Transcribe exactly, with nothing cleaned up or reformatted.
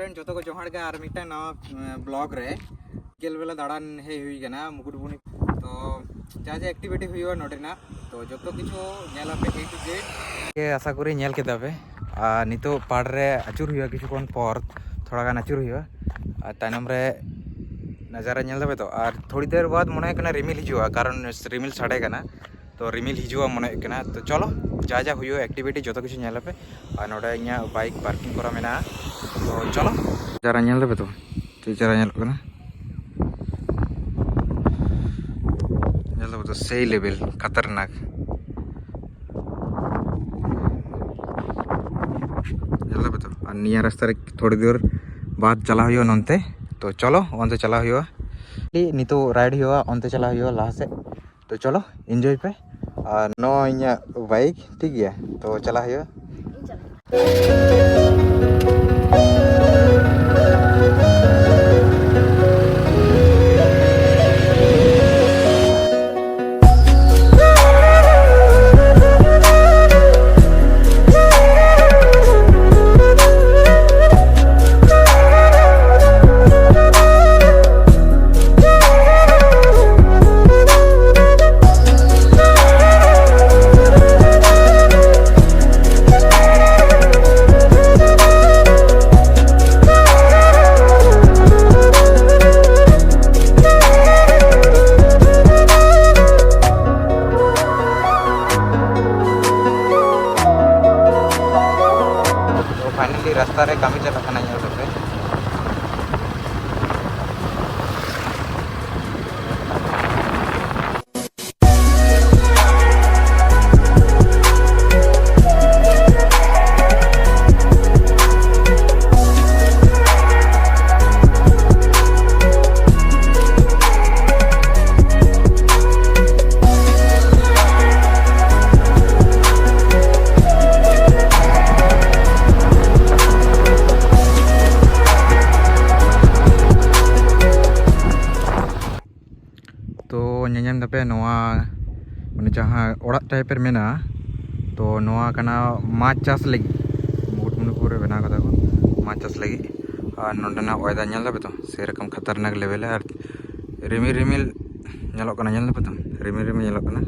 Friend, ᱡᱚᱛᱚ ᱠᱚ ᱡᱚᱦᱟᱨ ᱜᱮ ᱟᱨ ᱢᱤᱫᱴᱟᱝ ᱱᱟᱣᱟ, ᱮᱸ, vlog ᱨᱮ᱾ ᱵᱤᱠᱮᱞ ᱵᱮᱞᱟ ᱫᱟᱬᱟᱱ ᱦᱮᱡ ᱦᱩᱭ ᱠᱟᱱᱟ ᱢᱩᱠᱩᱴᱢᱩᱱᱤ᱾ ᱛᱚ ᱡᱟ ᱡᱟ activity ᱦᱩᱭᱩᱜᱼᱟ ᱱᱚᱰᱮᱱᱟᱜ, ᱛᱚ ᱡᱚᱛᱚ ᱠᱤᱪᱷᱩ ᱧᱮᱞ ᱟᱯᱮ A to Z᱾ ᱟᱥᱟ ᱠᱚᱨᱤ ᱧᱮᱞ ᱠᱮᱫᱟ ᱯᱮ᱾ ᱟᱨ ᱱᱤᱛᱚᱜ ᱯᱟᱲ ᱨᱮ ᱟᱹᱪᱩᱨ ᱦᱩᱭᱩᱜᱼᱟ, ᱠᱤᱪᱷᱩ ᱠᱷᱚᱱ ᱯᱚᱨ ᱛᱷᱚᱲᱟ ᱜᱟᱱ ᱟᱹᱪᱩᱨ ᱦᱩᱭᱩᱜᱼᱟ᱾ ᱟᱨ ᱛᱟᱭᱱᱚᱢ ᱨᱮ ᱱᱟᱡᱟᱨᱟ ᱧᱮᱞ ᱫᱟᱯᱮ ᱛᱚ, ᱟᱨ ᱛᱷᱚᱲᱤ ᱫᱮᱨ ᱵᱟᱫ ᱢᱚᱱᱮ ᱦᱩᱭᱩᱜ ᱠᱟᱱᱟ ᱨᱤᱢᱤᱞ ᱦᱤᱡᱩᱜᱼᱟ, ᱠᱟᱨᱚᱱ ᱨᱤᱢᱤᱞ ᱥᱟᱰᱮ ᱠᱟᱱᱟ᱾ ᱛᱚ ᱨᱤᱢᱤᱞ ᱦᱤᱡᱩᱜᱼᱟ ᱢᱚᱱᱮ ᱦᱩᱭᱩᱜ ᱠᱟᱱᱟ᱾ ᱛᱚ ᱪᱚᱞᱚ, ᱡᱟ ᱡᱟ ᱦᱩᱭᱩᱜᱼᱟ activity ᱡᱚᱛᱚ ᱠᱤᱪᱷᱩ ᱧᱮᱞ ᱟᱯᱮ᱾ ᱟᱨ ᱱᱚᱰᱮ ᱤᱧᱟᱹᱜ bike parking ᱠᱚᱨᱟ ᱢᱮᱱᱟᱜᱼᱟ᱾ ᱛᱚ ᱪᱚᱞᱚ, ᱡᱟᱨᱟ ᱧᱮᱞ ᱫᱟᱯᱮ ᱛᱚ, ᱪᱮᱫ ᱪᱮᱦᱨᱟ ᱧᱮᱞᱚᱜ ᱠᱟᱱᱟ᱾ ᱧᱮᱞ ᱫᱟᱯᱮ ᱛᱚ, ᱥᱮᱭ level, ᱠᱷᱟᱛᱟᱨᱱᱟᱠ᱾ ᱧᱮᱞ ᱫᱟᱯᱮ ᱛᱚ, ᱟᱨ ᱱᱤᱭᱟᱹ ᱨᱟᱥᱛᱟ ᱨᱮ ᱛᱷᱚᱲᱤ ᱫᱩᱨ ᱵᱟᱫ ᱪᱟᱞᱟᱣ ᱦᱩᱭᱩᱜᱼᱟ ᱱᱚᱱᱛᱮ᱾ ᱛᱚ ᱪᱚᱞᱚ, ᱚᱱᱛᱮ ᱪᱟᱞᱟᱣ ᱦᱩᱭᱩᱜᱼᱟ᱾ ᱱᱤᱛᱚᱜ ride ᱦᱩᱭᱩᱜᱼᱟ, ᱚᱱᱛᱮ ᱪᱟᱞᱟᱣ ᱦᱩᱭᱩᱜᱼᱟ ᱞᱟᱦᱟ ᱥᱮᱫ᱾ ᱛᱚ ᱪᱚᱞᱚ, enjoy ᱯᱮ᱾ ᱟᱨ ᱱᱚᱣᱟ ᱤᱧᱟᱹᱜ bike, ᱴᱷᱤᱠ ᱜᱮᱭᱟ, ᱛᱚ ᱪᱟᱞᱟᱜ ᱦᱩᱭᱩᱜᱼᱟ᱾ ᱛᱚ finally ᱨᱟᱥᱛᱟ ᱨᱮ ᱠᱟᱹᱢᱤ ᱪᱟᱞᱟᱜ ᱠᱟᱱᱟ, ᱧᱮᱞ ᱫᱟᱯᱮ᱾ ᱛᱚ ᱧᱮᱧᱟᱢ ᱫᱟᱯᱮ ᱱᱚᱣᱟ, ᱢᱟᱱᱮ ᱡᱟᱦᱟᱸ ᱚᱲᱟᱜ type ᱨᱮ ᱢᱮᱱᱟᱜᱼᱟ, ᱛᱚ ᱱᱚᱣᱟ ᱠᱟᱱᱟ ᱢᱟᱪ ᱪᱟᱥ ᱞᱟᱹᱜᱤᱫ, ᱢᱩᱠᱩᱴᱢᱩᱱᱤᱯᱩᱨ ᱨᱮ ᱵᱮᱱᱟᱣ ᱠᱟᱫᱟ ᱠᱚ ᱢᱟᱪ ᱪᱟᱥ ᱞᱟᱹᱜᱤᱫ᱾ ᱟᱨ ᱱᱚᱸᱰᱮᱱᱟᱜ ᱚᱭᱮᱫᱟᱨ ᱧᱮᱞ ᱫᱟᱯᱮ ᱛᱚ, ᱥᱮᱨᱚᱠᱚᱢ ᱠᱷᱟᱛᱟᱨᱱᱟᱠ ᱞᱮᱵᱮᱞ ᱟᱨ ᱨᱤᱢᱤᱞ ᱨᱤᱢᱤᱞ ᱧᱮᱞᱚᱜ ᱠᱟᱱᱟ᱾ ᱧᱮᱞ ᱫᱟᱯᱮ ᱛᱚ, ᱨᱤᱢᱤᱞ ᱨᱤᱢᱤᱞ ᱧᱮᱞᱚᱜ ᱠᱟᱱᱟ᱾